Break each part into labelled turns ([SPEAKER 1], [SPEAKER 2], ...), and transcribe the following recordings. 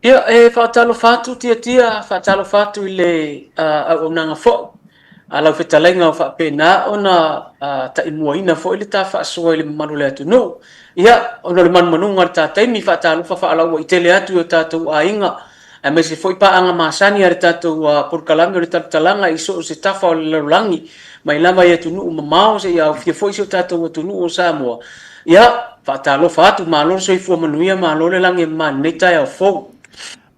[SPEAKER 1] Ia, e faatalofa atu Tiatia, faatalofa atu i le auaunaga foi a lau fetalaiga o faapena ona taimuaina foi le ta faasoa i le mamalu o le atunuu. Ia, ona o le manumanuga o le ta taimi, faatalofa faalauaitele atu i o tatou aiga, aemaise foi paaga masani a le tatou polokalame o le Talatalaga i so o se tafa o le lalolagi, mai lava i atunuu mamao seia aofia foi si o tatou atunuu o Samoa. Ia, faatalofa atu, malo le soifua manuia, malo le lagi e mama i lenei taeao fou.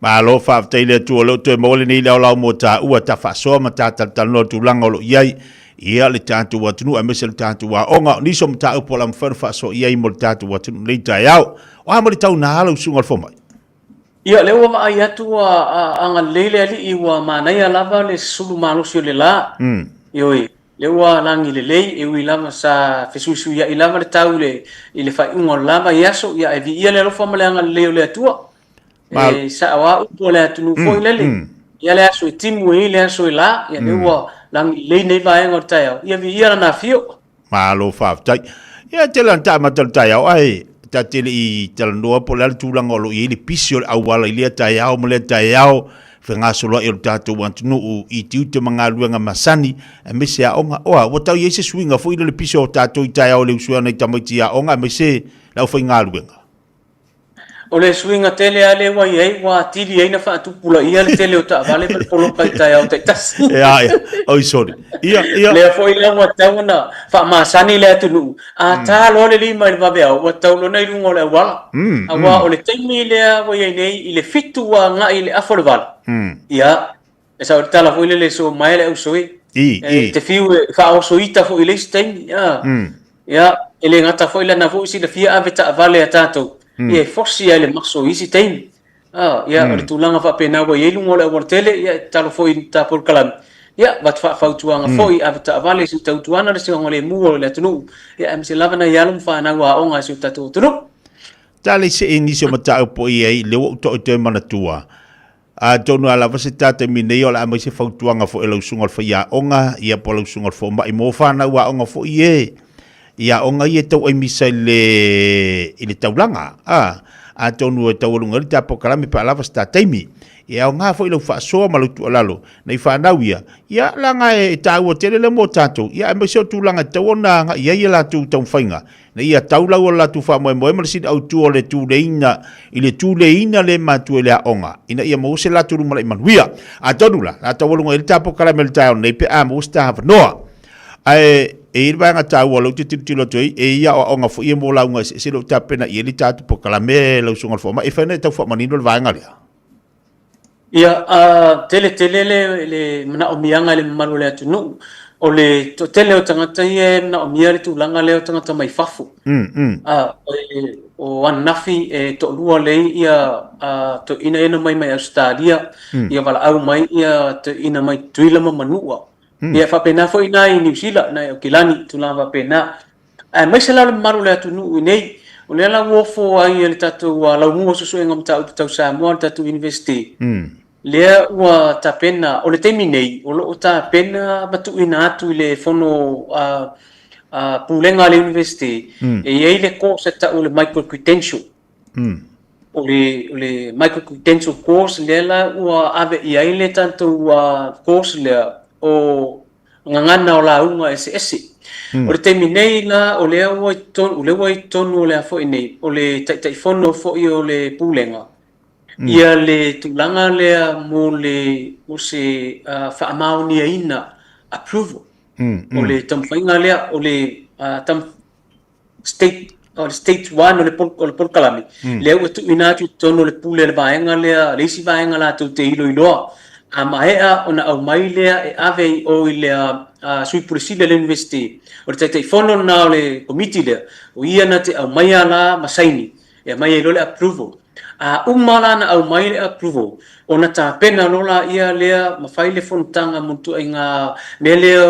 [SPEAKER 2] Malo faafetai i le Atua o lea ua toe maua lenei laolao mo taua ta faasoa ma ta talatalanoa i le tulaga o lo o i ai ia le tatou atunuu aemaise le tatou aoga. O nisi o mataupu o le a mafai ona faasoa i ai mo le tatou atunuu i lenei taeao. O a mo le tau na lau susuga i le fomai?
[SPEAKER 1] Ia, lea ua vaai atu ua agalelei le Alii ua manaia lava le sulu malosi o le la. Ioe, lea ua lagi lelei, e ui lava sa fesuisuia'i lava le tau i le faaiuga o le la vaiaso, ia ae viia le alofa ma le agalelei o le Atua. E sao lava upu a le atunuu foi lele, ia le aso e timu e i ai le aso e la, ia lea ua lagi lelei nei vaega o le taeao, ia viia Lana afio.
[SPEAKER 2] Malo faafetai. Ia tele ana taamata o le taeao ae ta te le i talanoa po o le a le tulaga o lo o i ai le pisi o le auala i lea taeao ma lea taeao, fegasoloai o le tatou atunuu i tiute ma galuega masani aemaise aoga. Oa, ua tau i ai se suiga foi lele pisi o tatou i taeao i le usu ai o nai tamaiti i aoga aemaise le aufaigaluega.
[SPEAKER 1] O le suiga tele lava lea ua i ai, ua atili ai na faatupulaia le tele o taavale ma le poloka i taeao taitasi.
[SPEAKER 2] Ea, ea, oi sorry. Ia, ia.
[SPEAKER 1] Lea foi la ua tatau ona faamasani le atunuu, a ta loa le lima i le vaveao, ua tatau loa ona i luga o le auala. Aua o le taimi lea ua i ai nei i le 7 ua agai i le afa o le 8, ia, E sao le tala foi lele so mae le ausoe.
[SPEAKER 2] I, i.
[SPEAKER 1] E te fiu e faaoso ita foi i le isi taimi. Ia, ia, e le gata foi lana foi silafia ave taavale a tatou. Ia e fosi ai le maso i isi taimi. Ah, ia, o le tulaga faapena ua i ai luga o le aualatele, ia e tatalo foi i ta polokalame. Ia, avatu faafautuaga foi, ave taavale se i tautuana le saogalemu o le atunuu. Ia, aemaise lava nai alo ma fanau aoga a si o tatou atunuu.
[SPEAKER 2] Tala se i nisi o mataupu i ai, lea ua ou toe manatua. Atonu a lava se ta taimi nei o le a aumai se fautuaga foi a lau susuga o le faiaoga, ia po o lau susuga o le fomai mo fanau aoga foi e i aoga ia e tau aimisa i le i le taulaga. A, atonu e taualuga ai le ta polokalame pe a lava se ta taimi. E aoga foi lau faasoa ma lau tuualalo nei fanau ia, ia leaga e taua tele lea mo tatou, ia aemaise o tulaga e tatau ona agai i ai a latou taumafaiga Ina ia tau lau o le latou faamoemoe ma le sili autu o le tuleiina i le tuleiina le matua i le aoga, ina ia maua se latou lumanai manuia. Atonu la, o le a taualuga ai le ta polokalame i le taeao nei pe a maua se ta avanoa. Ae e i ai le vaega taua o lea ou te tilotilo atu ai, e i ai aoaoga foi ia mo lauga eseese o lo o tapena i ai le tatou polokalame lau Susuga i le Fomai. E fai ona e tau faamanino le vaega lea.
[SPEAKER 1] Ia, tele tele le, le manaomiaga e le mamalu o le atunuu. O le toatele o tagata ia e manaomia le tulaga lea o tagata mai fafo. O ananafi e toalua lea ia toeaiina ia na omai mai Ausetalia, ia valaau mai ia toeaiina mai Tutuila ma Manua. Ia faapena foi i Niu Sila, nai Aukilani, tulaga faapena. Aemaise la o le mamalu o le atunuu i nei, o lea la ua ofo ai e le tatou laumua o suesuega o mataupu tau Samoa, le tatou University, lea ua tapena, o le taimi nei, o lo o tapena ma tuuina atu i le fono pulega a le University, e i ai le course e tau o le micro credential. O le micro credential course lea la ua ave i ai le tatou course lea o gagana o lauga eseese. O le taimi nei la, o lea ua i totonu, o lea ua i totonu o le a foi nei, o le Taitaifono foi o le Pulega, ia le tulaga lea mo le, mo se faamaoniaina, approval, o le taumafaiga lea, o le state o le stage 1 o le o le polokalame lea ua tuuina atu i totonu o le pule a le vaega lea, le isi vaega latou te iloiloa. A maea ona aumai lea e ave i o i le Sui Pule Sili a le University, o le Taitaifono lena o le Komiti lea, o ia na te aumaia la ma saini e aumai ai loa le approval. A uma la ona aumai le approval, ona tapena loa laia lea ma fai le fonotaga mo le ituaiga mea lea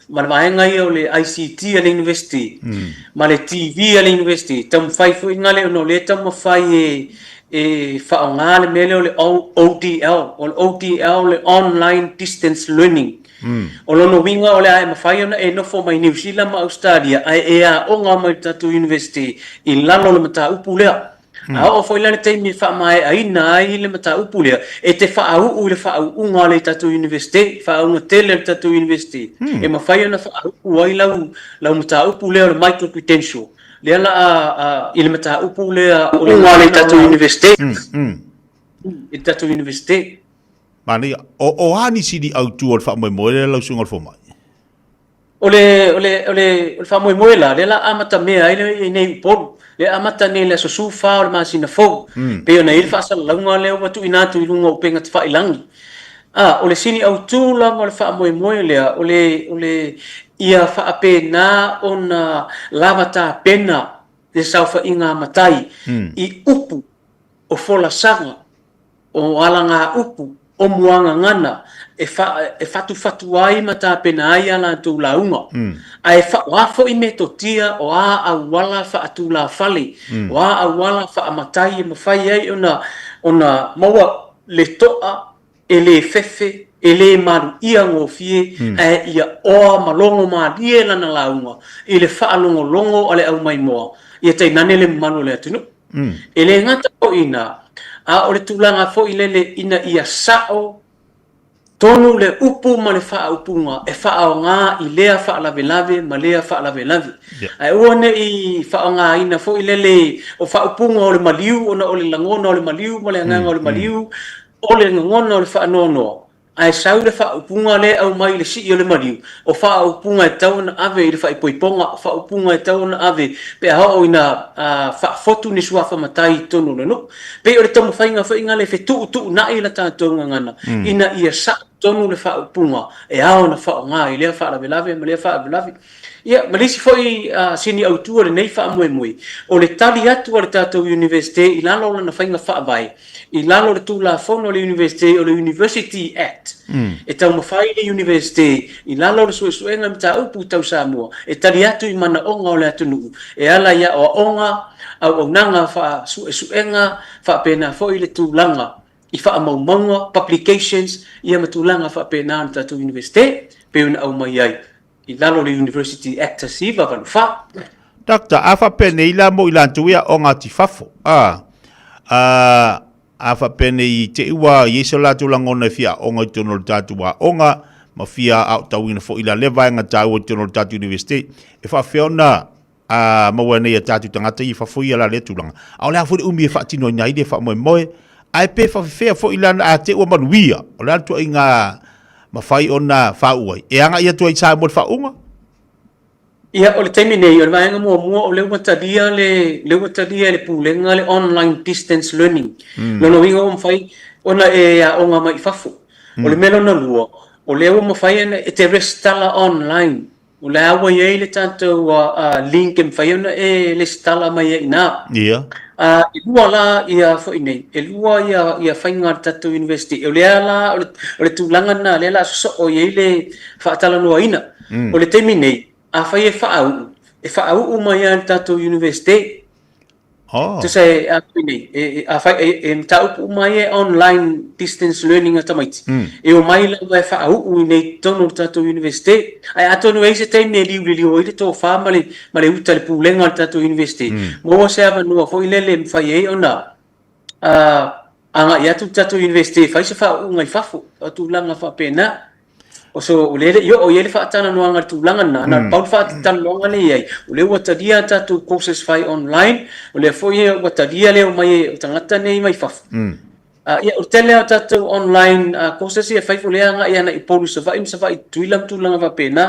[SPEAKER 1] ma le vaega ia o le ICT a le University ma le TV a le University, taumafai foi na lea ona o lea e taumafai e e faaaoga le mea lea o le ODL. O le ODL le Online Distance Learning. O lona uiga o le a e mafai ona e nofo mai Niu Sila ma Ausetalia ae e aoga mai i le tatou University i lalo o le mataupu lea. A oo foi la le taimi e faamaeaina ai le mataupu lea, e te faauu i le faauuga a le tatou Iunivesite, faauuga tele a le tatou Iunivesite, e mafai ona faauu ai lau, lau mataupu lea o le micro credential, lea la a, i le mataupu lea o le a le tatou Iunivesite. I le tatou Iunivesite.
[SPEAKER 2] Manaia. O, o a nisi ni autu o le faamoemoe lea lau susuga i le fomai?
[SPEAKER 1] O le, o le, o le, o le faamoemoe la, lea la amatamea ai lenei Upolu, lea amata nei i le aso 14 o le masina fou, mm. pei ona i ai le faasalalauga lea ua tuuina atu i luga o upega tafailagi. A, o le sini autu lava o le faamoemoe lea, o le, o le, ia faapena ona lava tapena le saofaiga a matai mm. i upu o folasaga o alagaupu, o muagagana e, fa, e fatufatu ai ma tapena ai a latou lauga. Mm. Ae fa, o a foi metotia, o a auala faatulafale, mm. o a auala faamatai e mafai ai ona, ona maua le toa e lē fefe, e lē maluia gofie, mm. ae ia oa ma logo malie lana lauga i le faalogologo a le aumaimoa, ia tainane le mamalu o le atunuu. Mm. E lē gata foi i ina, a o le tulaga foi lele ina ia sao tonu le upu ma le faaupuga e faaaoga i lea faalavelave ma lea faalavelave. Yeah. Ae aua ne i faaaogaina foi lele o faaupuga o le maliu ona o le lagona o le maliu ma le agaga mm, o le maliu, mm. o le lagona o le faanoanoa, Ae sau le faaupuga lea e aumai i le sii o le maliu, o faaupuga e tatau ona ave i le faaipoipoga, o faaupuga e tatau ona ave pe a oo ina faafotu ni suafa matai i totonu o le nuu. Pei o le taumafaiga foi lena e fetuutuunai la tatou gagana ina ia sao tonu le faaupuga e ao ona faaaoga i lea faalavelave ma lea faalavelave. Ia, ma le isi foi sini autu o lenei faamoemoe, o le tali atu a le tatou Iunivesite i lalo o lana faiga faavae, i lalo o le Tulafono a le Iunivesite o le University Act, e taumafai le Iunivesite i lalo o le suesuega i mataupu tau Samoa e tali atu i manaoga o le atunuu e ala i aoaoga, auaunaga faasuesuega, faapena foi le tulaga i faamaumauga, publications, ia ma tulaga faapena o le tatou Iunivesite e pei ona aumai ai i lalo o le University Act 1984.
[SPEAKER 2] Doctor, a faapea nei la mo i latou e aoga atu i fafo, a, a, a faapea nei i te i ua i ai so latou lagona e fia aoga i totonu o le tatou aoga, ma fia aotauina foi i la lea vaega taua i totonu o le tatou University, e faapefea ona a maua nei e tatou tagata i fafo ia la lea tulaga. A o le a foi le umi e faatinoina ai lea faamoemoe, ae pe faafefea foi la a te ua manuia, o le a le tuaiga mafai ona faauu ai? E agai atu ai i Samoa i le faauuga?
[SPEAKER 1] Ia, o le taimi nei, o le vaega muamua, o lea ua talia le, lea ua talia e le Pulega le online distance learning. Mm. Lona uiga ua mafai ona e aoga mai i fafo. Mm. O le mea lona lua, o lea ua mafai ona e te resitala online. O lea ua i ai le tatou link e mafai ona e lesitala mai ai i ina.
[SPEAKER 2] Ia.
[SPEAKER 1] E lua la ia foi nei, e lua ia, ia faiga a le tatou university. O lea la, o le, o le tulaga lena, lea la sosoo i ai le faatalanoaina. Mm. O le taimi nei, afai e faauu, e faauu mai lava i le tatou university.
[SPEAKER 2] Oh.
[SPEAKER 1] Tusa e a koe nei, e, e, a whai, e, e mataupu uma ai e online distance learning a tamaiti. Mm. E o mai lava e whaahuu i nei tonu o le tātou university. Ai atonu e i se taimi e liuliliu ai le tōwhā ma le, ma le uta le pūlenga o le tātou university. Mm. Maua se avanoa foi lele e mawhai ai ona uh, agai atu le tātou university e whai se whaauunga i fafo, o tūlanga whaapēnā. O so, o le le i oo i ai le faatalanoaga i le tulaga lena, na o le pau le faatalanoaga lea i ai, o lea ua talia a tatou courses fai online, o lea foi ua talia le omai o tagata nei mai fafo. Ia, o le tele lava o tatou online courses ia e fai, o lea e agai ana i Upolu i Savaii ma Savaii i Tutuila ma tulaga faapena,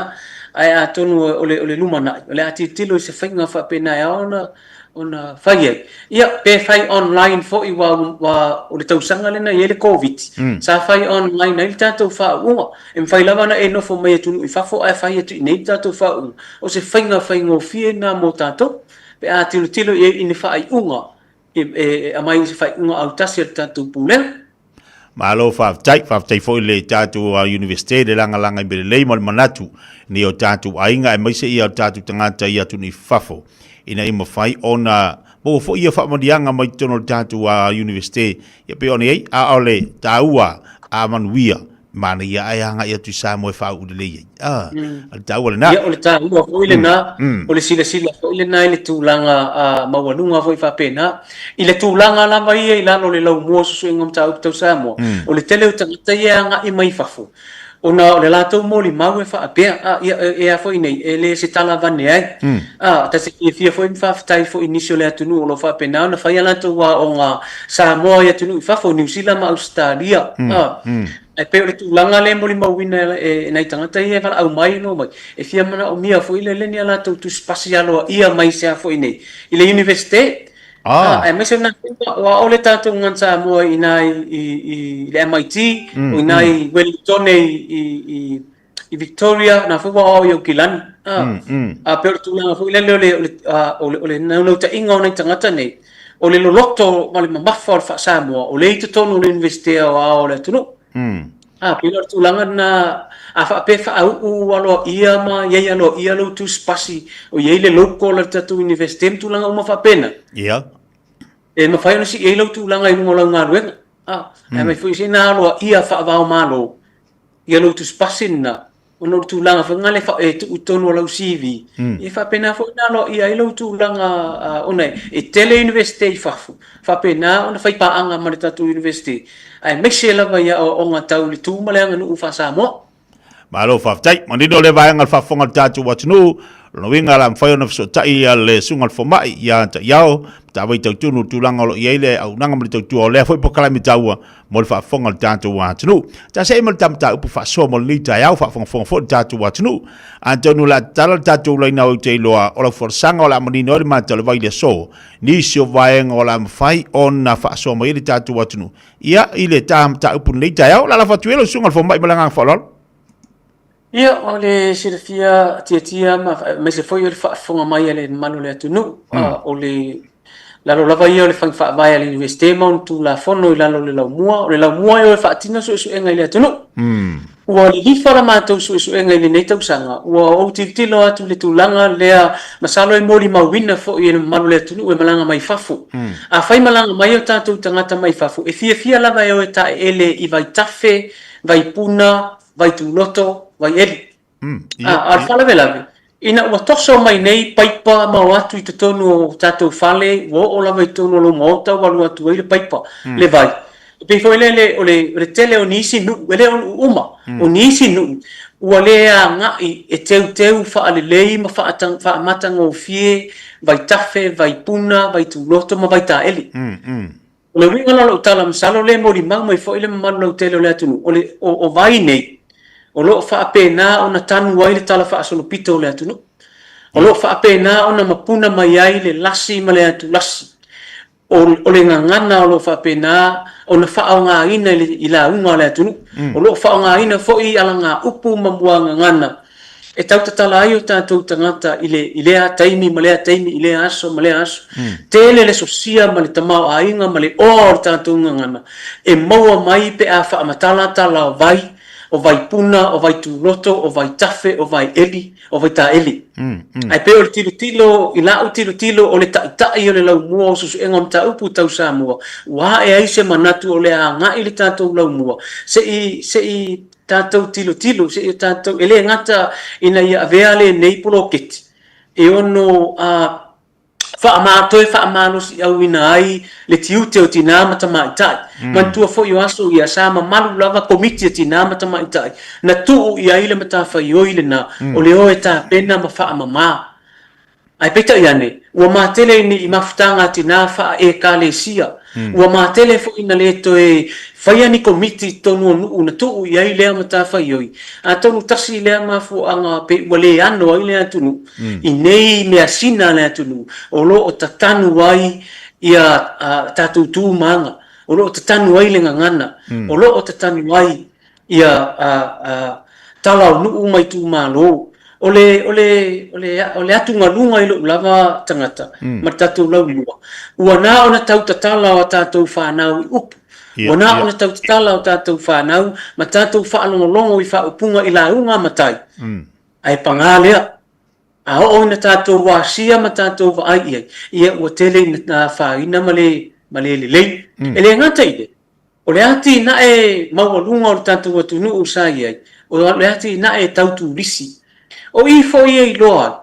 [SPEAKER 1] ae atonu o le, o le lumanai, o le a tilotilo i se faiga faapena e ao ona ona fai ai. Ia, pe fai online foi ua, ua, o le tausaga lena i ai le Koviti, mm. sa fai online ai le tatou faauuga. E mafai lava ona e nofo mai atunuu i fafo ae fai atu i nei le tatou faauuga. O se faiga faigofie lena mo tatou, pe a tilotilo i ai i ni faaiuga, e, e, e aumai i se faaiuga autasi a le tatou Pulega.
[SPEAKER 2] Malo faafetai, faafetai foi le tatou Universite le lagalaga i mea lelei ma le manatu nei o tatou aiga aemaise ia o tatou tagata i atunuu i fafo ina ia mafai ona maua foi ia faamanuiaga mai totonu o le tatou Universite ia pei ona i ai a o le taua a manuia. manaia ae agai atu i Samoa e faauu lelei ai. Ah, o le taua lena.
[SPEAKER 1] Ia, o le taua foi lena, o le silasila foi lena i le tulaga maualuga foi faapena. I le tulaga lava ia i lalo o le laumua o Suesuega o Mataupu Tau Samoa, o le tele o tagata ia e agai mai fafo, ona o le latou molimau e faapea, a, ia, e a foi nei, e le o se tala avane ai. A, ta te fiafia foi ma faafetai foi i nisi o le atunuu o lo o faapena ona fai a latou aoga Samoa i atunuu i fafo, Niu Sila ma Ausetalia. A, ae pei o le tulaga lea e molimauina e nai tagata ia e valaau mai ma omai, e fia manaomia foi lele ni a latou tusipasi aloaia mai se a foi nei, i le Iunivesite. Ah, aemaise o nā taima o aʻole tātou ngan Samoa i nā i, i, i le MIT, o i nā i Wellingtone i, i, i, i Victoria, nā foi ua ao i Aukilani. Ah, a pei o le tulaga foi lele o le, o le, o le, o le naunautaiga o nai tagata nei, o le loloto ma le mamafa o le faa-Samoa, o lea i totonu o le Iunivesite Aoao o le atunuu. A, pei la o le tulaga lena, a faapea e faauu aloaia ma i ai aloaia lou tusipasi o i ai le local a le tatou Iunivesite ma tulaga uma faapena.
[SPEAKER 2] Ia.
[SPEAKER 1] E mafai ona sii ai lau tulaga i luga o lau galuega. A, ae mai foi se ina aloaia faava-o-Malo ia lou tusipasi lena, ona o le tulaga foi lena e tuu i totonu o lau CV, e faapena foi ona aloaia ai lou tulaga, ona e tele Iunivesite i fafo, faapena ona fai paaga ma le tatou Iunivesite, aemaise lava i aoaoga tau i le tu ma le aganuu faa-Samoa.
[SPEAKER 2] Malo faafetai. Manino lea vaega o le faafofoga a le tatou atunuu. Lona uiga o le a mafai ona fesootai le susuga i le fomai ia Ta'iao, Matavai Tautunu i le tulaga o lo o i ai le auaunaga ma le tautua o lea foi polokalame taua mo le faafofoga a le tatou atunuu. Ta see ma le ta mataupu faasoa mo lenei taeao, faafogafoga foi le tatou atunuu. Atonu o le a tatala le tatou laina ou te iloa o lau folasaga o le a manino ai le mata o le vai i le aso, nisi o vaega o le a mafai ona faasoa mai ai le tatou atunuu. Ia, i le ta mataupu i lenei taeao, o le a lafo atu ia lau susuga i le fomai ma le agaga faaaloalo.
[SPEAKER 1] Ia, o le silafia tiatia ma aemaise foi o le faafofoga mai a le mamalu o le atunuu, o le lalo lava ia o le faiga faavae a le Iunivesite ma ona Tulafono i lalo o le Laumua. O le Laumua e o e faatino suesuega i le atunuu. Ua lilifa la matou suesuega i lenei tausaga, ua ou tilotilo atu i le tulaga lea, masalo e molimauina foi e le mamalu o le atunuu e malaga mai fafo. Afai malaga mai o tatou tagata mai fafo, e fiafia lava e o e taeele i vaitafe, vaipuna, vaituloto, vaieli. A o le faalavelave, ina ua toso mai nei paipa ma o atu i totonu o tatou fale, ua oo lava i totonu o lou maota ua alu atu ai le paipa, le vai. E pei foi lele o le, o le tele o nisi nuu, e le o nuu uma, o nisi nuu, ua le agai e teuteu faalelei ma faamatagofie vaitafe, vaipuna, vaituloto ma vaitaele. O le uiga la o lau tala, masalo lea e molimau mai foi le mamalu lautele o le atunuu, o le, o, o vai nei, o lo o faapena ona tanu ai le talafaasolopito o le atunuu. O lo o faapena ona mapuna mai ai le lasi ma le atulasi. O, o le gagana o lo o faapena ona faaaogaina i, le, i lauga a le atunuu. O lo o faaaogaina foi alagaupu ma muagagana e tau tatala ai o tatou tagata i, le, i lea taimi ma lea taimi, i lea aso ma lea aso. Tele le sosia ma le tamaoaiga ma le oa o le tatou gagana e maua mai pe a faamatalatala o vai, o vaipuna, o vaituloto, o vaitafe, o vaieli, o vaitaele. Ae pei o le tilotilo, i la'u tilotilo o le taitai o le laumua o suesuega o mataupu tau Samoa, ua ae ai se manatu o le a agai le tatou laumua se i, se i tatou tilotilo, se i tatou, e le gata ina ia avea lenei poloketi e ono faama, toe faamalosiauina ai le tiute o tinā ma tamaitai. Manatua foi o aso ia, sa mamalu lava komiti a tinā ma tamaitai, na tuu i ai le matafaioi lena o le o e tapena ma faamamā. Ae peitai ane, ua matele i mafutaga a tinā faa-Ekalesia, ua matele foi ina le toe faia ni komiti i totonu o nuu na tuu i ai lea matafaioi, atonu tasi lea mafuaaga pe ua le ano ai le atunuu i nei measina a le atunuu o lo o tatanu ai ia tatou tu ma aga, o lo o tatanu ai le gagana, o lo o tatanu ai ia tala o nuu ma itumalo. O le, o le, o le, o le atugaluga i lou lava tagata ma le tatou laulua, ua na ona tau tatala o a tatou fanau i upu. Ua na ona tau tatala o tatou fanau ma tatou faalogologo i faaupuga i lauga a matai. Ae pagā lea, a oo ina tatou asia ma tatou vaai i ai, ia ua tele ina afaina ma le, ma le lelei. E le gata i lea. O le atinae maualuga o le tatou atunuu sa i ai, o le atinae tau turisi. O i foi e iloa ai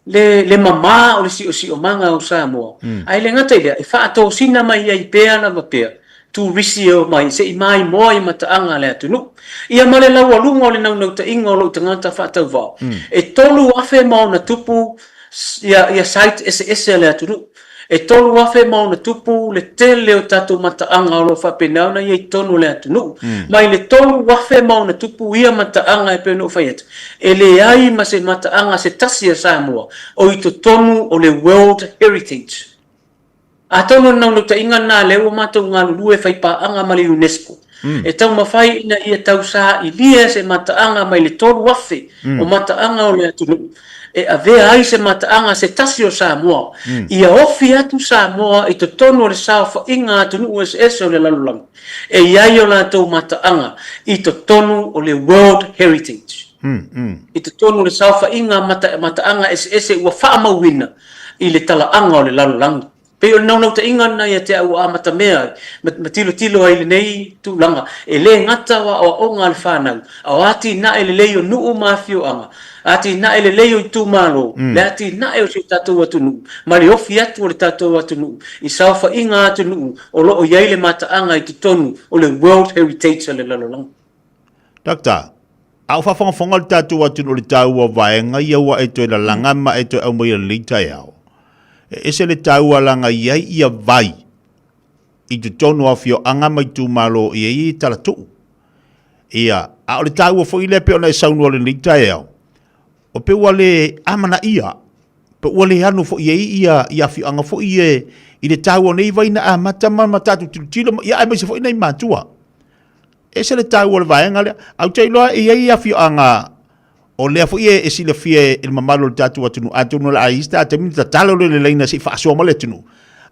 [SPEAKER 1] le, le mamā o le siosiomaga o Samoa, ae le gata i lea, e faatosina mai ai pea lava pea turisi e omai se i maimoa i mataaga a le atunuu. Ia ma le laualuga o le naunautaiga o lou tagata faatauvaa, e 3,000 ma ona tupu ia, ia site eseese a le atunuu. E 3,000 ma ona tupu le tele o tatou mataaga o lo o faapena ona i ai i totonu o le atunuu. Mai le 3,000 ma ona tupu ia mataaga e pei ona ou fai atu, e leai ma se mataaga se tasi a Samoa o i totonu o le World Heritage. Atonu o le naunautaiga lena lea ua matou galulue e faipaaga ma le UNESCO, e taumafai ina ia tausailia se mataaga mai le 3,000 o mataaga o le atunuu e avea ai se mataaga se tasi o Samoa, ia ofi atu Samoa i totonu o le saofaiga a atunuu eseese o le lalolagi e i ai o latou mataaga i totonu o le World Heritage, i totonu o le saofaiga a mataaga eseese ua faamauina i le talaaga o le lalolagi. Pei o le naunautaiga lena ia te au ua amatamea ai ma tilotilo ai i lenei tulaga, e le gata o aoaoga a le fanau, a o atinae lelei o nuu ma afioaga, atinae lelei o itumalo, le atinae o si o tatou atunuu, ma le ofi atu o le tatou atunuu i saofaiga a atunuu o lo o i ai le mataaga i totonu o le World Heritage a le lalolagi.
[SPEAKER 2] Doctor, a o faafogafoga le tatou atunuu i le taua o vaega ia ua e toe lalaga ma e toe aumaia i lenei taeao, e ese le taua leaga e i ai ia vai i totonu o afioaga ma itumalo e i ai talatuu. Ia, a o le taua foi lea pei ona e saunoa i lenei taeao, o pei ua le amanaia, pe ua le ano foi i ai ia, ia afioaga foi ia i le taua o nei vai na amata ma, ma tatou tilotilo, ia aemaise foi nai matua. E ese le taua o le vaega lea. Ae ou te iloa e i ai afioaga o lea foi e silafia e le mamalu o le tatou atunuu, atonu o le a i ai se taimi ona tatalo lea i le laina se i faasoa mai le atunuu.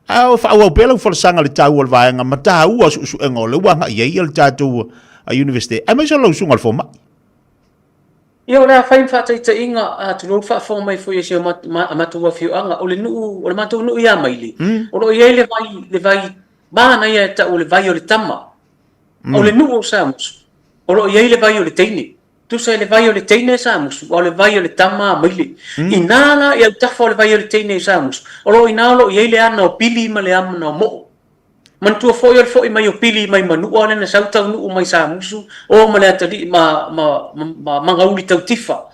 [SPEAKER 2] Ae faaauau pea lau folasaga i le taua o le vaega ma taua o suesuega o lea ua agai i ai le tatou Iunivesite, aemaise o lau susuga i le fomai.
[SPEAKER 1] Ia, o le a fai ma faataitaiga, a tulou le faafofoga mai foi a si o matou afioaga, o le nuu, o le matou nuu i Amaile, o lo o i ai le vai, le vai manaia e tau o le vai o le tama. O le nuu o Samusu, o lo o i ai le vai o le teine. Tusa i le vai o le teine e Samusu, a o le vai o le tama a Maile. Inā la i autafa o le vai o le teine i Samusu, o lo o inā o lo o i ai le ana o Pili ma le ana o Moo. Manatua foi o le foi mai o Pili mai Manua lea na sau taunuu mai Samusu, o ma le atalii ma, ma, ma, ma Magauli Tautifa.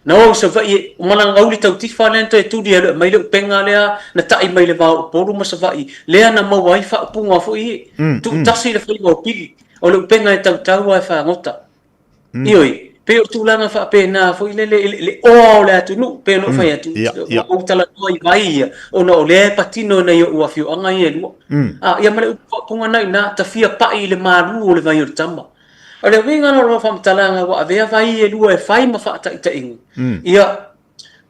[SPEAKER 1] Na o i Savaii, o Malagauli Tautifa lea na toe tuli ai loa e aumai le upega lea na ta'i mai le va o Upolu ma Savaii, lea na maua ai faaupuga foi ia, tuutasi le faiva o Pili, o le upega e tautau ae fagota. Ioe, pei o tulaga faapena foi lele i le oa o le atunuu, pei ona ou fai atu, ua ou talanoa i vai ia, ona o lea e patino i nai ou afioaga ia e lua. Ia ma le upu faaupuga lena i ina, tafia pa'i i le malu o le vai o le tama. O le uiga la o lau faamatalaga ua avea vai e lua e fai ma faataitaiga, ia,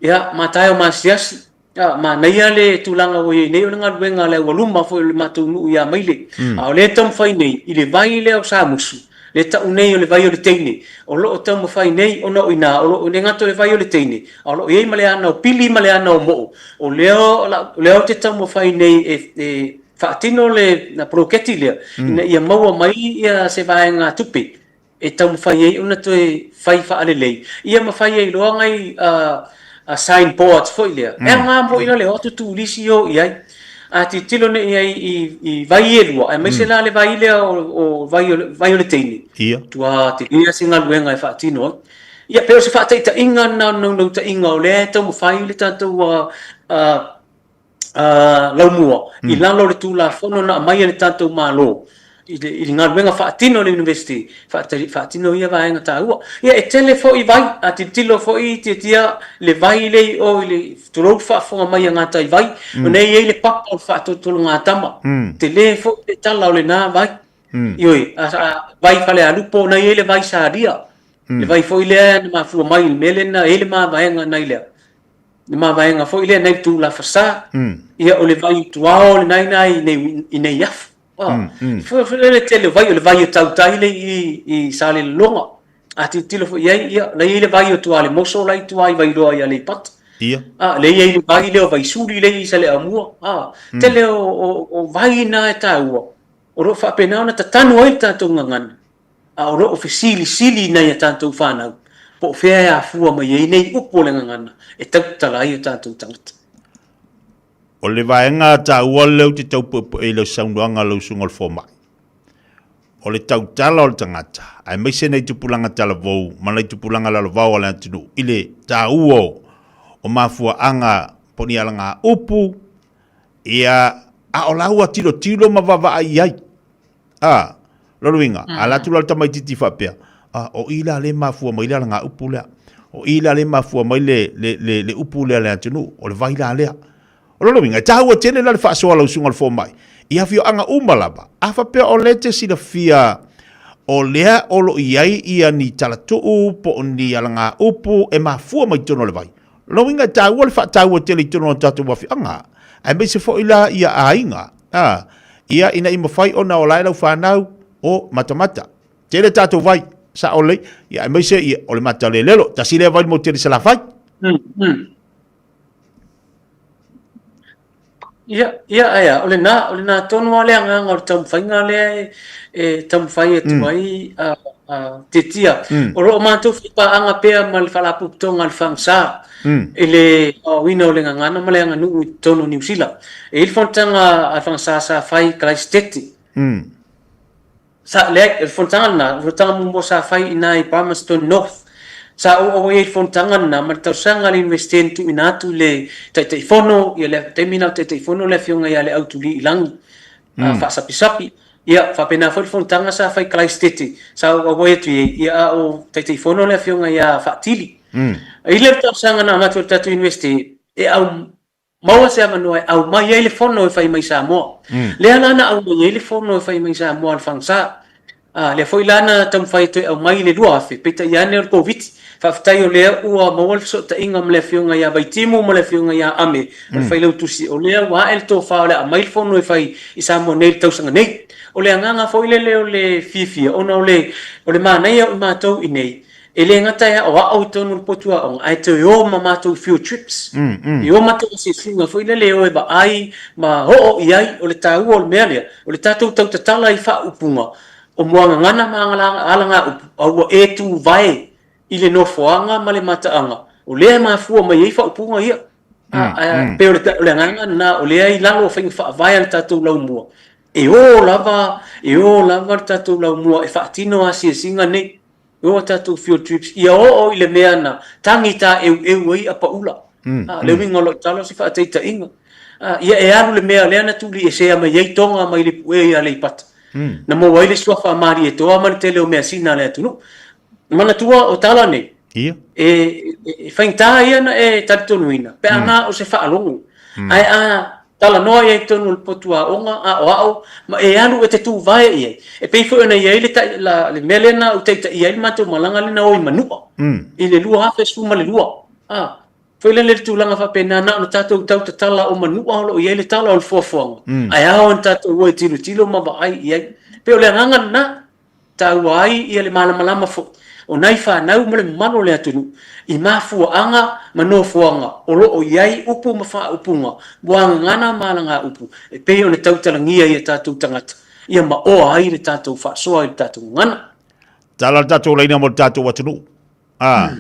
[SPEAKER 1] ia, matae o maasiasi, a, manaia le tulaga ua i ai nei o le galuega a le aualuma foi o le matou nuu i Amaile. A o lea e taumafai nei i le vai lea o Samusu, lea e tau nei o le vai o le teine, o lo o taumafai nei ona o i ina, o lo o le gata o le vai o le teine, a o lo o i ai ma le ana o Pili ma le ana o Moo, o lea, o lea ou te taumafai nei e, e faatino le poloketi lea ina ia maua mai ia se vaega tupe e taumafai ai ona toe fai faalelei ia ma fai ai loa nai sign boards foi lea. E aoga foi la le o atu turisi o i ai. A tilotilo nei i ai i vai e lua, aemaise la le vai lea o vai o le teine, tua tele se galuega e faatino ai. Ia pei o se faataitaiga lena o le naunautaiga o lea e taumafai le tatou laumua i lalo o le Tulafono na aumai e le tatou Malo i le, i le galuega faatino a le University, faatino ia vaega taua. Ia, e tele foi vai, a tilotilo foi Tiatia le vai lea i o i le, tulou le faafofoga mai a Gataivai, o lea e i ai le papa o le faatolotologatama. Tele foi le tala o lena vai. Ioe, a vai Falealupo, na i ai le vai Salia. Le vai foi lea na mafua mai i le mea lea na i ai le mavaega nai lea. Le mavaega foi lea nai Tulafasā, ia o le vai tuao lena ina i nei, i nei afu. Foi foi le tele o vai, o le vai o Tautai le i, i Salelologa. A tilotilo foi i ai, ia, la i ai le vai o Tualemoso la i tua i Vailoa i Aleipata.
[SPEAKER 2] Ia.
[SPEAKER 1] A, lea i ai le vai lea o Vaisuli lea i Saleaaumua. A, tele o, o, o vai na e taua. O lo o faapena ona tatanu ai le tatou gagana, a o lo o fesilisili i nai a tatou fanau po o fea e afua mai ai nei upu o le gagana e tautala ai o tatou tagata.
[SPEAKER 2] O le vaega taua lea ou te tau puepue i lau saunoaga lau Susuga o le Fomai, o le tautala o le tagata, aemaise nai tupulaga talavou ma nai tupulaga lalovao a le atunuu i le taua o mafuaaga po o ni alagaupu, ia, a o la ua tilotilo ma vaavaai i ai. A, lona uiga, a alu atu la le tamaitiiti faapea, a, o i la lea e mafua mai le alagaupu lea, o i la lea e mafua mai le, le, le, le upu lea a le atunuu, o le vai la lea. O lona uiga, e taua tele la le faasoa a lau susuga i le fomai, i afioaga uma lava, a faapea o lea e te silafia o lea o lo o i ai ia ni talatuu po o ni alagaupu e mafua mai totonu o le vai. O lona uiga, e taua le faataua tele i totonu o tatou afioaga, aemaise foi la ia aiga, a, ia ina ia mafai ona ola ai lau fanau o matamata. Tele tatou vai, sao lelei, ia aemaise ia, o le matalelelo, tasi lea vai le motu tele i Salafai.
[SPEAKER 1] Ia, ia, ae a, o lena, o lena tonu lava le agaga o le taumafaiga lea e, e taumafai atu ai a, a Tiatia. O lo o matou faipaaga pea ma le Faalapotopotoga a le FAGSA i le aoaoina o le gagana ma le aganuu i totonu o Niu Sila. E i ai le fonotaga a le FAGSA sa fai i Kalaisitete. Sa, leai, o le fonotaga lena, o le fonotaga muamua sa fai i ina i Palmerston North. Sa ou auai ai i le fonotaga lena ma le tausaga a le Iunivesite na tuuina atu i le Taitaifono, ia le taimi lena o Taitaifono le Afioga ia Leautuliilagi Faasapisapi. Ia, faapena foi le fonotaga sa fai i Kalaisitete, sa ou auai atu i ai, ia a o Taitaifono le Afioga ia Faatili. I le tausaga na avatu e le tatou Iunivesite e au maua se avanoa e aumai ai le fono e fai mai Samoa. Lea la na aumai ai le fono e fai mai Samoa a le FAGSA. A, lea foi la na taumafai e toe aumai i le 2000, peitai ane o le Koviti. Faafetai o lea ua maua le fesootaiga ma le Afioga ia Vaitimu ma le Afioga ia Ame o le Failautusi, o lea ua ae le tofa o le a aumai le fono e fai i Samoa nei i le tausaga nei. O le agaga foi lele o le fiafia ona o le, o le manaia o i matou i nei, E le gata e aoao i totonu o le potu aoga, ae toe o ma matou field trips. E o matou asiasiga foi lele e o e vaai ma oo i ai. O le taua o le mea lea, o le tatou tautatala i faaupuga o muagagana ma alagaupu, a ua e tuvae i le nofoaga ma le mataaga, o lea e mafua mai ai faaupuga ia. Ae pei o le agaga lena, o lea i lalo o faiga faavae a le tatou laumua, e o lava, e o lava le tatou laumua e faatino asiasiga nei. E o a tatou field trips ia oo i le mea na tagi tāeueu ai apaula. A, le uiga o lau tala o se faataitaiga. A, ia e alu le mea lea na tuliesea mai ai Toga mai le puea i Aleipata. Na maua ai le suafa a Malietoa ma le tele o measina a le atunuu. Manatua o tala nei,
[SPEAKER 2] Ia.
[SPEAKER 1] e, e, e faigata ia na e talitonuina pe a na o se faalogo. Ae a Talanoa i ai i totonu o le potu aoga, aoao, ma e alu e te tuvae i ai. E pei foi ona i ai le, tai, la, le mea lea na ou taitaia ai le matou malaga lea na o i Manua i le 2012. Ah, foi lele le tulaga faapena, na ona tatou tau tatala o Manua o lo o i ai le tala o le foafoaga, ae ao ona tatou o e tilotilo ma vaai i ai. E pei o le agaga lena. Taua ai ia le malamalama foi o nai fanau ma le mamalu o le atunuu i mafuaaga ma nofoaga o lo o i ai upu ma faaupuga muagagana ma alagaupu e pei ona tautalagia i a tatou tagata ia maoa ai le tatou faasoa i le tatou gagana.
[SPEAKER 2] Tala le tatou laina mo le tatou atunuu. A,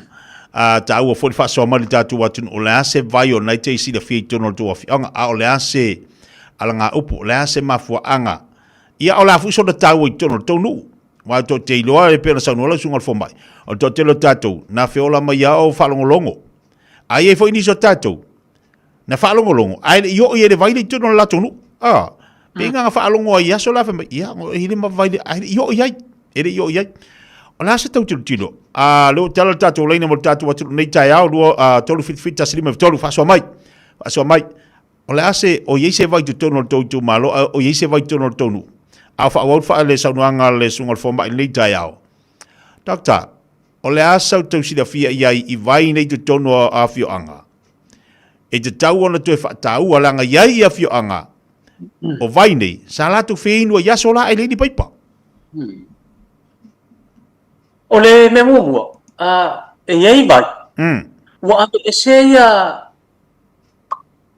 [SPEAKER 2] a taua foi le faasoa mai le tatou atunuu, o le a se vai o nai te i silafia i totonu o le tou afioaga, a o le a se alagaupu, o le a se mafuaaga, ia o le a foi sona taua i totonu o le tou nuu. Aua tou te iloa e pei ona saunoa lau susuga i le fomai, o le toatele o tatou, na feola mai lava o faalogologo. A i ai foi nisi o tatou, na faalogologo, ae le i oo i ai le vai lea i totonu o le latou nuu. A, pei na faalogo ai i aso la fai mai, ia, e i le ma vai, ae le i oo i ai. E le i oo i ai. O le a se tau tilotilo? A, lea ua tala le tatou laina mo le tatou atunuu nei taeao, 2, 3, 7, 7, 1, 5, 3, faasoa mai. Faasoa mai. O le a se, o i ai se vai i totonu o le tou itumalo, a o i ai se vai i totonu o le tou nuu. A o faaauau le saunoaga a le susuga i le fomai i lenei taeao. Doctor, o le a sau tau silafia i ai i vai nei i totonu o afioaga? E tatau ona toe faataua leaga i ai i afioaga o vai nei, sa latou feinu ai i aso la e leai ni paipa.
[SPEAKER 1] O le mea muamua, e i ai vai, ua aveese ia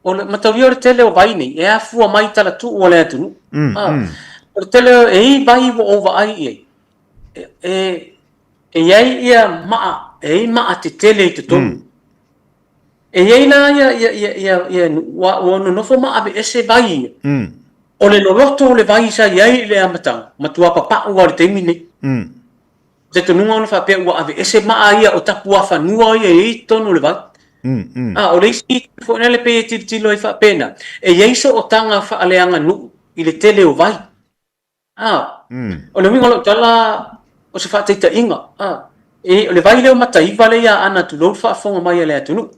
[SPEAKER 1] O le mataulia o le tele o vai nei, e afua mai i talatuu o le atunuu. O le tele e i ai vai ua ou vaai i ai, e, e i ai ia maa, e i ai maa tetele i totonu. E i ai la ia, ia, ia, ia, ia nuu ua, ua nonofo ma aveese vai ia. O le loloto o le vai sa i ai i le amataga, matua papau lava i le taimi nei. O te tonuga ona faapea ua aveese maa ia o tapuafanua ia e i ai i totonu o le vai. A o le isi itu foi lea pei e tilotilo ai faapena, e i ai sootaga faaleaganuu i le tele o vai. A, o le uiga o lau tala, o se faataitaiga, a, e, o le vai lea o Mataiva lea i Aana tulou le faafofoga mai a le atunuu.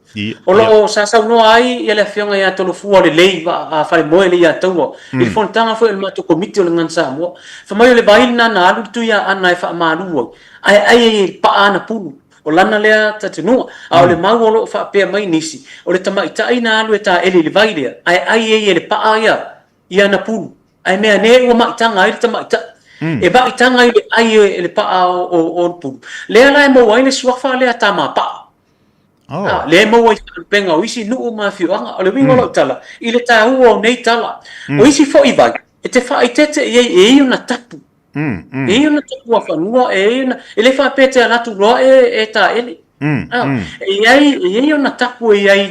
[SPEAKER 1] O lo o sa saunoa ai ia le afioga ia Tolofua Lelei Falemoe le Iataua i le fonotaga foi a le matou Komiti o le Gagana Samoa. Fai mai o le vai lena na alu le Tuiaana e faamalu ai, ae ai ai e paa ana pulu. O lana lea talitonuga. A o le mau o lo o faapea mai nisi, o le tamaitai na alu e taele i le vai lea, ae ai ai e le paa ia i ana pulu. Ae meanē ua maitaga ai le tamaitai. E maitaga i le ai e le paa o le pulu. Lea la e maua ai le suafa lea Tamapaa. Oh. Ah, lea e maua ai faalupega o isi nuu ma afioaga. O le uiga o lau tala, i le taua o nei tala. O isi foi vai, e te faaeteete i ai e i ai ona tapu. E i ai ona tapuafanua, e i ai ona... E le faapea e te alu atu loa e taele. Ah, e i ai, e i ai ona tapu e i ai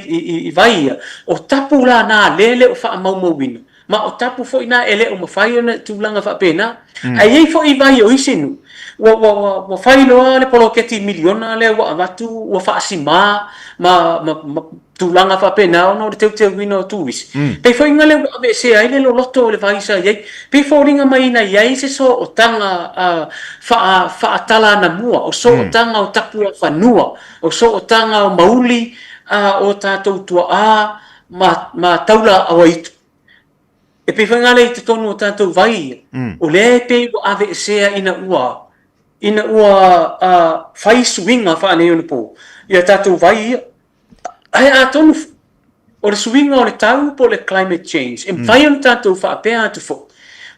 [SPEAKER 1] i vai ia. O tapu la na lea e le o faamaumauina. Ma o tapu foi na e le o mafai ona tulaga faapena. Ae i ai foi vai o isi nuu, ua, ua, ua, ua fai loa le poloketi miliona lea ua avatu, ua faasimā ma, ma, ma tulaga faapena ona o le teuteuina o turisi. Pei foi na lea ua aveesea ai le loloto o le vai sa i ai. Pei foliga mai na i ai se sootaga faa, faatala anamua, o sootaga o tapuafanua, o sootaga o mauli o tatou tuaa, ma, ma taula auaitu. E pei foi lea i totonu o tatou vai ia, o lea e pei ua aveesea ina ua, ina ua fai suiga faaneionapo ia tatou vai ia. Ae atonu o le suiga o le tau po o le climate change, e mafai ona tatou faapea atu foi,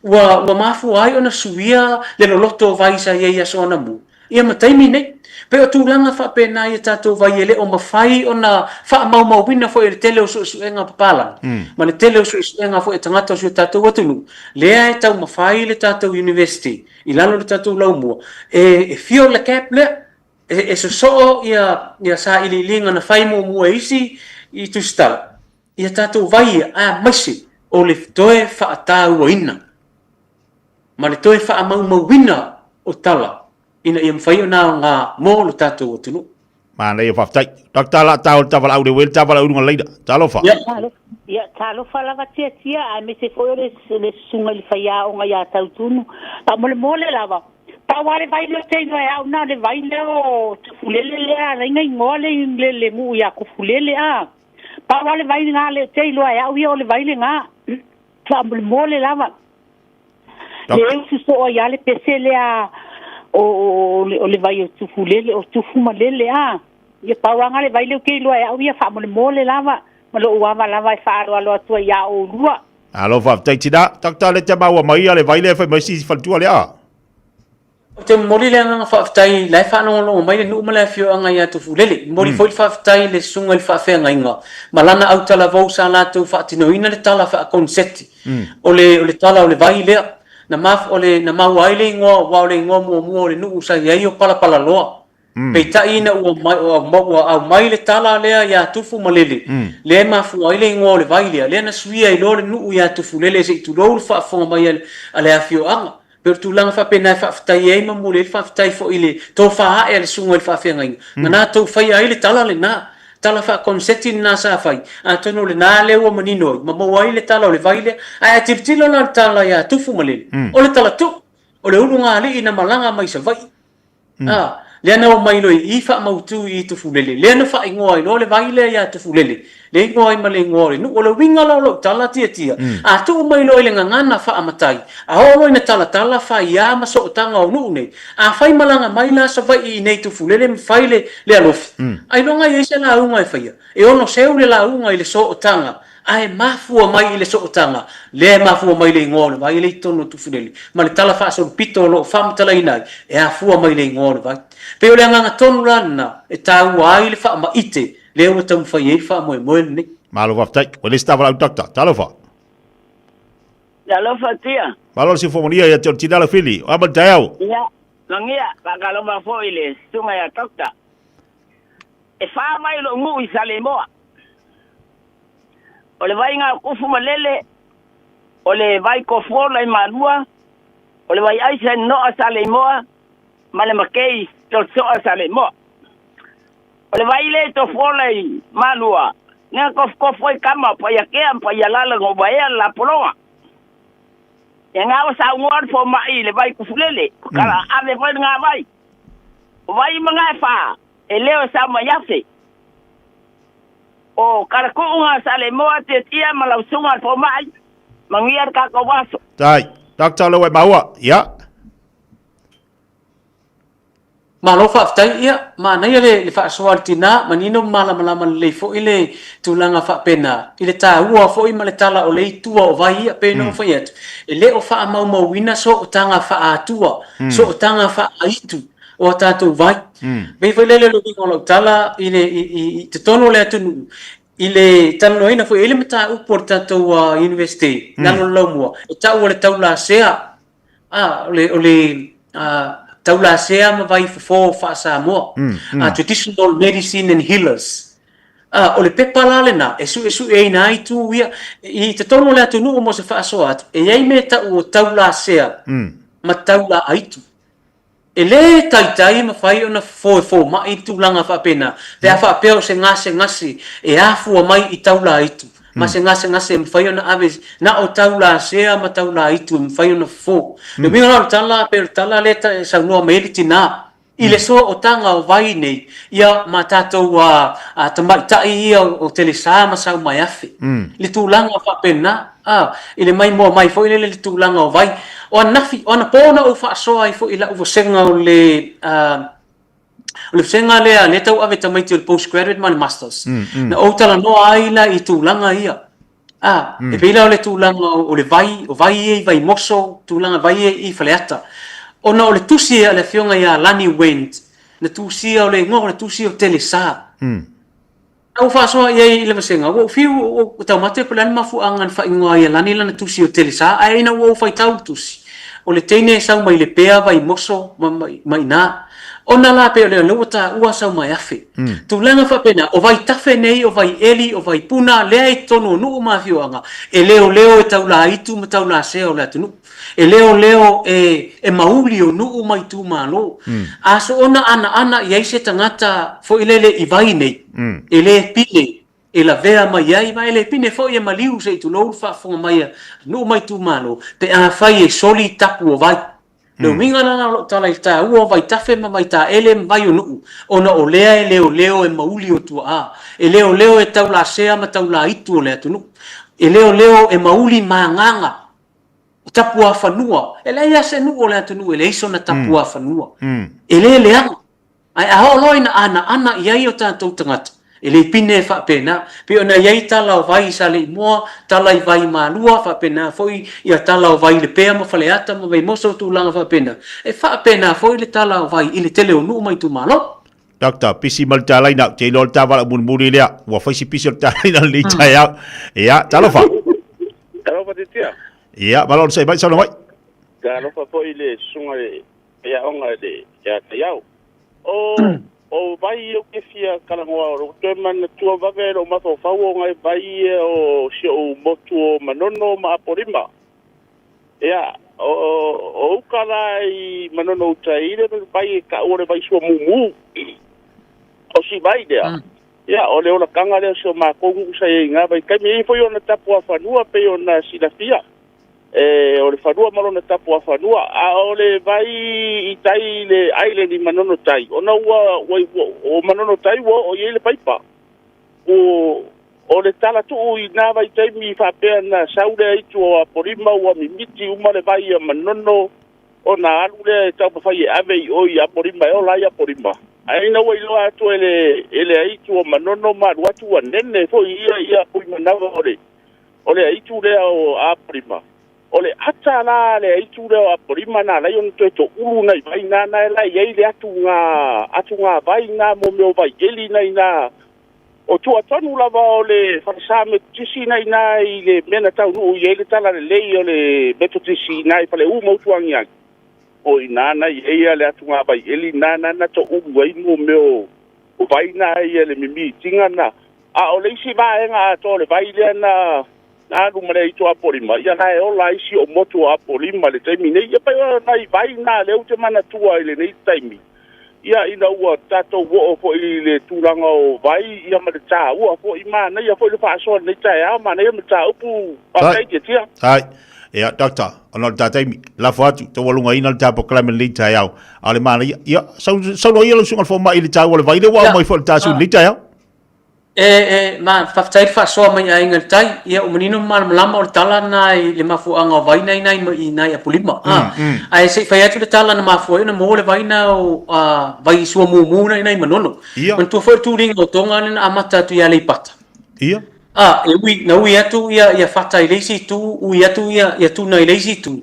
[SPEAKER 1] ua, ua mafua ai ona suia le loloto o vai sa i ai i aso anamua. Ia ma taimi nei. Pei o tulaga faapena ia tatou vai e le o mafai ona faamaumauina foi e le tele o suesuega papalagi ma le tele o suesuega foi a tagata o si o tatou atunuu, lea e taumafai le tatou University i lalo o le tatou laumua e fill le gap lea, e sosoo ia sailiiliga na fai muamua e isi i tusitala ia tatou vai ia, aemaise o le toe faatauaina. ma le toe faamaumauina o tala ina ia mafai ona aoga mo lo tatou atunuu.
[SPEAKER 2] Manaia, faafetai. Doctor la tau le tavalau le wele tavalau lunga leida. Talofa.
[SPEAKER 1] Ia.
[SPEAKER 3] Ia, talofa lava Tiatia, aemaise foi o le, le susuga i le faiaoga ia Tautunu. Faamolemole lava, pau lava le vai lea ou te iloa e au na o le vai lea o Tufulele lea ala ai na igoa le, le, le nuu ia Tufulele, a. Pau lava le vai lena lea ou te iloa e au ia o le vai lena. Faamolemole lava. Le usu soo ai lava le pese lea o le vai o Tufulele, o Tufu ma Lele, a. Ia pau lava le vai lea ou te iloa e au ia faamolemole lava, ma lou ava lava e faaaloalo atu ai ia oulua.
[SPEAKER 2] Malo faafetai tina. Doctor le te maua mai ia le vai lea fai mai si faletua lea.
[SPEAKER 1] Ou te momoli le agaga faafetai la e faalogologo mai le nuu ma le afioaga ia Tufulele. E momoli foi le faafetai i le susuga i le faafeagaiga ma lana autalavou sa latou faatinoina le tala faakoniseti o le o le tala o le vai lea na maf o le na maua ai le igoa aua o le igoa muamua o le nuu sa i ai o Palapalaloa. Peitai ina ua mai ua aumai le tala lea ia Tufu ma Lele, lea e mafua ai le igoa o le vai lea, lea na suia ai loa le nuu ia Tufulele se i tulou le faafofoga mai a le afioaga. Pei o le tulaga faapena e faafetai ai ma momoli ai le faafetai foi i le tofa ae a le susuga i le faafeagaiga, na latou faia ai le tala lena, tala faakoniseti lena sa fai, atonu o lena lea ua manino ai ma maua ai le tala o le vai lea. Ae a tilotilo la i le tala ia Tufu ma Lele, o le tala tuu, o le ulugalii na malaga mai Savaii. A, lea na omai loa i i faamautu i Tufulele, lea na faaigoa ai loa le vai lea ia Tufulele, lea igoa ai ma le igoa o le nuu. O le uiga la o lau tala Tiatia, a tuu mai loa i le gagana faamatai, a oo loa ina talatala faia ma sootaga o nuu nei, a fai malaga mai la Savaii i inei Tufulele ma fai le, le alofi, ailoga e i ai se lauga e faia? E ono seu le lauga i le sootaga Ae mafua mai i le sootaga, lea e mafua mai le igoa o le vai e le i totonu o Tufulele, ma le tala faasolopito o lo o faamatalaina ai, e afua mai le igoa o le vai. Pei o le agaga tonu la lena e taua ai le faamaite lea ua taumafai ai le faamoemoe lenei.
[SPEAKER 2] Malo faafetai. Ua le se tavalaau Doctor. Talofa.
[SPEAKER 4] Talofa Tia.
[SPEAKER 2] Malo le soifua manuia ia te oe le tina Laufili. O a ma le taeao?
[SPEAKER 4] Ia, manuia, faatalofa foi i le susuga ia Doctor. E fa vai o lou nuu i Saleimoa. O le vaiga o Kufu ma Lele, o le vai Kofuola i Malua, o le vai aisa i Noa Saleimoa, ma le Makei Tosoa Saleimoa. O le vai lea i Tofuola i Malua, na kofukofu ai kama o Paiakea ma Paialala na uvaea le lapologa. Ia nga ua saunoa le fomai i le vai Kufulele, kala ave foi le gavai. O vai ma nga e fa, e leo e sau mai afe. O Kalakuuga Saleimoa Tiatia ma lau susuga le fomai, manuia le tatou aso.
[SPEAKER 2] Tai, Doctor lea ua e maua, ia.
[SPEAKER 1] Malo faafetai, ia manaia le faasoa a le tina, manino ma malamalama lelei foi le tulaga faapena i le taua foi ma le tala o le itu o vai ia, pei ona ou fai atu, e le o faamaumauina sootaga faa-atua, sootaga faa-aitu o a tatou vai. Pei foi lele o le uiga o lau tala i le i totonu o le atunuu, i le talanoaina foi, e i ai le mataupu a le tatou Iunivesite i lalo o le laumua, e tau o le taulasea. O le taulasea ma vai fofo faa-Samoa, traditional medicine and healers. O le pepa la lena e suesueina ai itu ia i totonu o le atunuu mo se faasoa atu, e i ai mea tau o taulasea ma taulaaitu. E lē taitai mafai ona fofo e fomai le tulaga faapena, pe a faapea o se gasegase e afua mai i taulaitu, ma se gasegase e mafai ona ave na o taulasea ma taulaitu e mafai ona fofo. Le uiga la o le tala, pei o le tala lea e saunoa mai ai le tina, i le sootaga o vai nei, ia ma tatou tamaitai ia o Telesa ma Saumaeafe, i le tulaga faapena. A, i le maimoa mai foi lele le tulaga o vai. O ananafi, o anapo na ou faasoa ai foi i lau vasega o le, o le vasega lea lea tau ave tamaiti o le postgraduate ma le masters. Na ou talanoa ai la i tulaga ia. A, e pei la o le tulaga o le vai, o vai ia i Vaimoso, tulaga vai ia i Faleata. Ona o le tusi a le afioga ia Lani Wendt, na tusia o le igoa o le tusi o Telesa. Na ou faasoa i ai i le vasega, ua ou fiu ua ou taumate po o le a le mafuaaga na faaigoa ai e Lani lana tusi o Telesa, ae ina ua ou faitau i le tusi, o le teine e sau mai Lepea, Vaimoso ma ma i ina. Ona la pei o lea ua taua Saumaeafe. Tulaga faapena, o Vaitafe nei, o Vaieli, o Vaipuna, lea i totonu o nuu ma afioaga, e leoleo e taulaaitu ma taulasea o le atunuu. E leoleo e, e mauli o nuu ma itumalo. A soona anaana i ai se tagata foi lele i vai nei, e le pine e lavea mai ai, ma e le pine foi e maliu se i tulou le faafofoga mai a nuu ma itumalo, pe afai e soli tapu o vai. Le uiga la o lau tala i le taua o Vaitafe ma Vaitaele ma Vaionuu, ona o lea e leoleo e mauli o tuaa, e leoleo e taulasea ma taulaitu o le atunuu, e leoleo e mauli ma agaga o tapuafanua. E leai lava se nuu o le atunuu e leai sona tapuafanua. E le leaga. Ae a oo loa ina anaana i ai o tatou tagata, e le pine e faapena. Pei ona i ai tala o vai i Saleimoa, tala i Vaimalua, faapena foi ia tala o vai i Lepea ma Faleata ma Vaimoso, tulaga faapena. E faapena foi le tala o vai i le tele o nuu ma itumalo.
[SPEAKER 2] Doctor, pisi ma le talaina, ou te iloa le ta valaau mulimuli lea. Ua fai si pisi o le talaina i lenei taeao. Ia, talofa.
[SPEAKER 5] Talofa Titia.
[SPEAKER 2] Ia, malo onosai mai, saunoa mai.
[SPEAKER 5] Talofa foi i le susuga i le aoga i le ia Taiao. O, o vai ia ou te fia talanoa, o lou toe manatua vave ai lou mafaufau o nai vai ia o si ou motu o Manono ma Apolima. Ia, o, o uka la i Manono uta i le vai e taua o le vai suamumu. O si vai lea. Ia, o le olataga lea o si o matou nuu sa i ai i na vaitaimi. E i ai foi ona tapuafanua pei ona silafia, e, o le fanua ma lona tapuafanua. A o le vai i tai i le island i Manono Tai, ona ua, ua, ua, o Manono Tai ua oo i ai le paipa. O, o le tala tuu i na vaitaimi faapea na sau le aitu o Apolima ua mimiti uma le vai a Manono, ona alu lea e taumafai e ave i o i Apolima e ola ai Apolima. Ae ina ua iloa atu e le, e le aitu o Manono ma alu atu ua nene foi ia ia pui manawa o le, o le aitu lea o Apolima. O le ata la a le aitu lea o Apolima na alai ona toe toulu nai vai na, na e la i ai le atu ngā, atu ngā vai na mo mea o vai eli na i na. O tuatonu lava o le falesa Metotisi na ina i le mea na taunuu i ai le talalelei o le Metotisi i ina i Faleu ma Utuagiagi. O i ina na i ai le atugavaieli na na toulu ai mo mea o vai na ia le mimitiga na. A o le isi vaega atoa o le vai lea na alu ma le aito Apolima, ia na e ola ai si o motu o Apolima le taimi nei. Ia pei o nai vai na lea ou te manatua i lenei taimi. Ia ina ua tatou oo foi i le tulaga o vai ia ma le taua foi manaia foi le faasoa i lenei taeao, manaia mataupu faafetai Tiatia.
[SPEAKER 2] Ai. Ia, Doctor, ona o le ta taimi, lafo atu, taualugaina le ta polokalame i lenei taeao. A o le manaia, ia, saunoa ia lau susuga i le fomai i le taua o le vai lea ua aumai foi i le ta sui i lenei taeao.
[SPEAKER 1] E, e, ma, faafetai le faasoa mai i Aiga i le Tai. Ia, ua manino ma malamalama o le tala lena i le mafuaaga o vai na i i nai Apolima. A, ae se i fai atu le tala na mafua ai ona maua le vai na o, a, vai suamumu na i nai Manono.
[SPEAKER 2] Ia.
[SPEAKER 1] Manatua foi le tuliga o Toga lea na amata atu i Aleipata.
[SPEAKER 2] Ia.
[SPEAKER 1] A, e ui, na ui atu ia, ia Fata i le isi itu, ui atu ia, ia Tuna i le isi itu.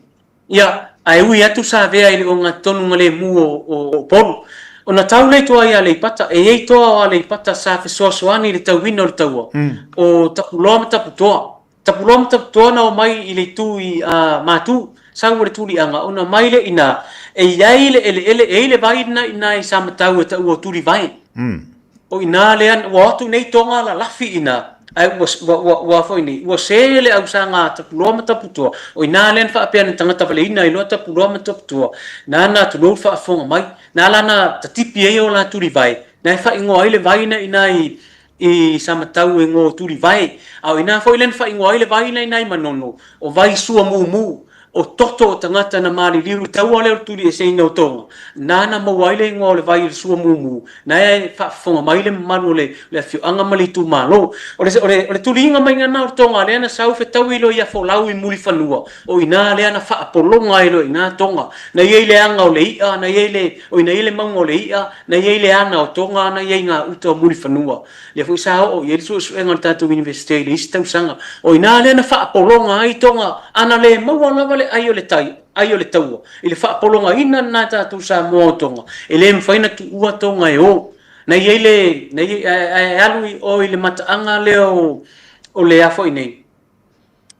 [SPEAKER 1] Ia, ae ui atu Savea i le ogatotonu lemu o Upolu. Ona tau lea i tua i Aleipata, e i ai toa o Aleipata sa fesoasoani i le tauina o le taua, o Tapuloa ma Taputoa. Tapuloa ma Taputoa na omai i le itu i Matu, sau o le tuliaga, ona omai lea i ina, e i ai le eleele, e i ai le vai lena i ina i Samatau e taua o Tulivae. O i ina lea, ua o atu nei Toga lalafi i ina, ae ua, ua, ua, ua foi nei, ua se le ausaga a Tapuloa ma Taputoa, o i ina lea na faapea na tagata valeina ai loa Tapuloa ma Taputoa, nana tulou le faafofoga mai, na la na tatipi ai o la tulivae, na e faaigoa ai le vai na i ina i, i Samatau e ngo tulivae, a o i ina foi lea na faaigoa ai le vai na i ina i Manono, o vai suamumu, O toto o tagata na maliliu i taua lea o le tulieseina o Toga, nāna maua ai le igoa o le vai o le suamumu, na e faafofoga mai le mamalu o le le afioaga ma le itumalo. O le, o le, o le tuliga maiga lena o le Toga lea na sau fetaui loa ia Folau i Mulifanua, o i ina lea na faapologa ai loa i ina Toga. Na i ai le aga o le i'a, na i ai le, o i na i ai le mauga o le i'a, na i ai le ana o Toga na i ai ngā uta o Mulifanua. Lea foi sa oo i ai le suesuega a le tatou Iunivesite i le isi tausaga. O i ina lea na faapologa ai Toga, ana le maua lava le ai o le tai, ai o le taua, i le faapologaina lena e tatou Samoa o Toga, e le mafai ona tuua Toga e o. Na i ai le, na i ai, ae alu i o i le mataaga lea o, o le a foi nei,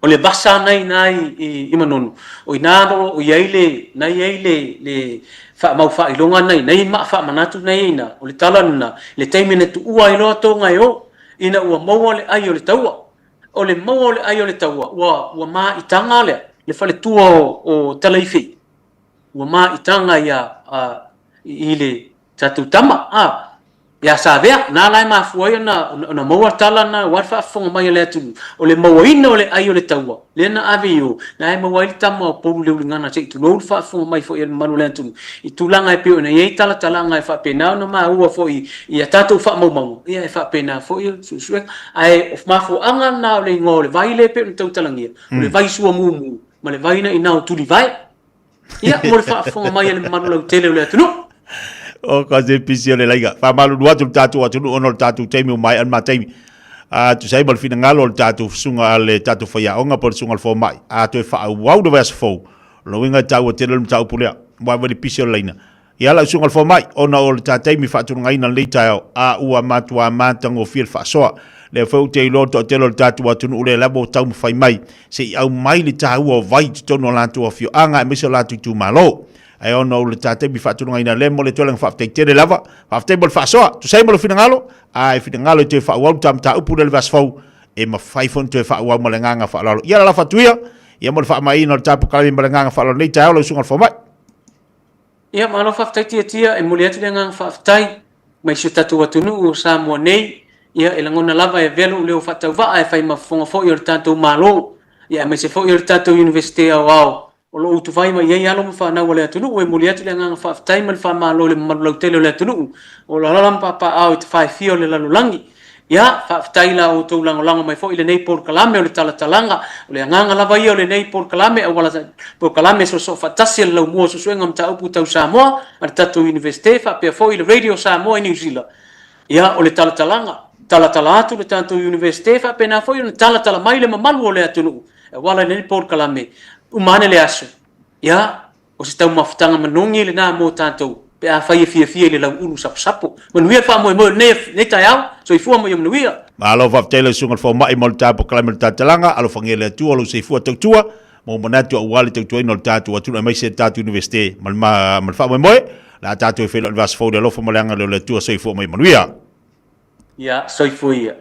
[SPEAKER 1] o le vasa na i ina i Manono, o ina o lo o i ai le, na i ai le, le faamau faailoga na i ina, maa faamanatu na i ai ina, o le tala lena, i le taimi na tuua ai loa Toga e o, ina ua maua le ai o le taua. O le maua o le ai o le taua, ua, ua maitaga lea, le faletua o, o Talaife, ua maitaga ia, i le tatou tama, a, ia Savea, na la e mafua ai ona, ona maua tala na aua le faafofoga mai a le atunuu, o le mauaina o le ai o le taua, lea na ave i o, na e maua ai le tama o Poulu Leuligana, se i tulou le faafofoga mai foi a le mamalu o le atunuu, i tulaga e pei ona i ai talatalaga e faapena ona maua foi i a tatou faamaumauga, ia e faapena foi o suesuega. Ae o mafuaaga na o le igoa o le vai lea e pei ona tautalagia, o le vai suamumu ma le vai na ina o Tulivae. Ia, mo le faafofoga mai a le mamalu lautele o le atunuu.
[SPEAKER 2] O ka se pisi o le laiga. Faamalulu atu le tatou atunuu ona o le tatou taimi ua maea le ma taimi. A tusa ai ma le finagalo o le tatou susuga a le tatou faiaoga po o le susuga i le fomai, a toe faaauau le vaiaso fou, o lona uiga e taua tele le mataupu lea. Ua ave le pisi o le laina. Ia lau susuga i le fomai, ona o le ta taimi faatulagaina i lenei taeao, a ua matua matagofie le faasoa. Lea foi ou te iloa le toatele o le tatou atunuu lea lava ua taumafai mai se i aumai le taua o vai i totonu o latou afioaga aemaise o latou itumalo. Ae ona o le ta taimi faatulagaina lea, e momoli atu ai le agaga faafetai tele lava. Faafetai mo le faasoa. Tusa ai ma lou finagalo, a e finagalo e toe faaauau le ta mataupu lea i le vaiaso fou, e mafai foi ona toe faaauau ma le agaga faaaloalo. Ia lalafo atu ia, ia mo le faamaeaina o le ta polokalame ma le agaga faaaloalo i lenei taeao lau susuga i le fomai.
[SPEAKER 1] Ia, malo faafetai Tiatia, e momoli atu le agaga faafetai mai si o tatou atunuu o Samoa nei. Ia, e lagona lava e avea lou leo faatauvaa e fai ma fofoga foi o le tatou Malo, ia aemaise foi o le tatou Iunivesite Aoao o lo o utuvai mai ai alo ma fanau a le atunuu. E momoli atu le agaga faafetai ma le faamalo i le mamalu lautele o le atunuu o lo o alaala ma papaaao i tafaefia o le lalolagi. Ia, faafetai i la outou lagolago mai foi i lenei polokalame o le talatalaga. O le agaga lava ia o lenei polokalame, auala polokalame soosoo faatasi a le Laumua o Suesuega o Mataupu Tau Samoa a le tatou Iunivesite faapea foi le Radio Samoa i Niu Sila. Ia, o le talatalaga, talatala atu le tatou Iunivesite faapena foi ona talatala mai le mamalu o le atunuu e auala i lenei polokalame. Uma ane le aso, ia, o se taumafataga manogi lena mo tatou. pe afai e fiafia i le lauulu saposapo. Manuia le faamoemoe o lenei, lenei taeao. Soifua ma ia manuia.
[SPEAKER 2] Malo faafetai lau susuga i le fomai mo le tapo kalame o le tatalaga, alofagia e le Atua lou soifua tautua ma ou manatu aua le tautuaina o le tatou atunuu aemaise le tatou Universite ma le ma le faamoemoe o le a tatou e feiloai i le vaiaso fou i le alofa ma le agalelei o le Atua. Soifua ma ia manuia.
[SPEAKER 1] Ia, soifua ia.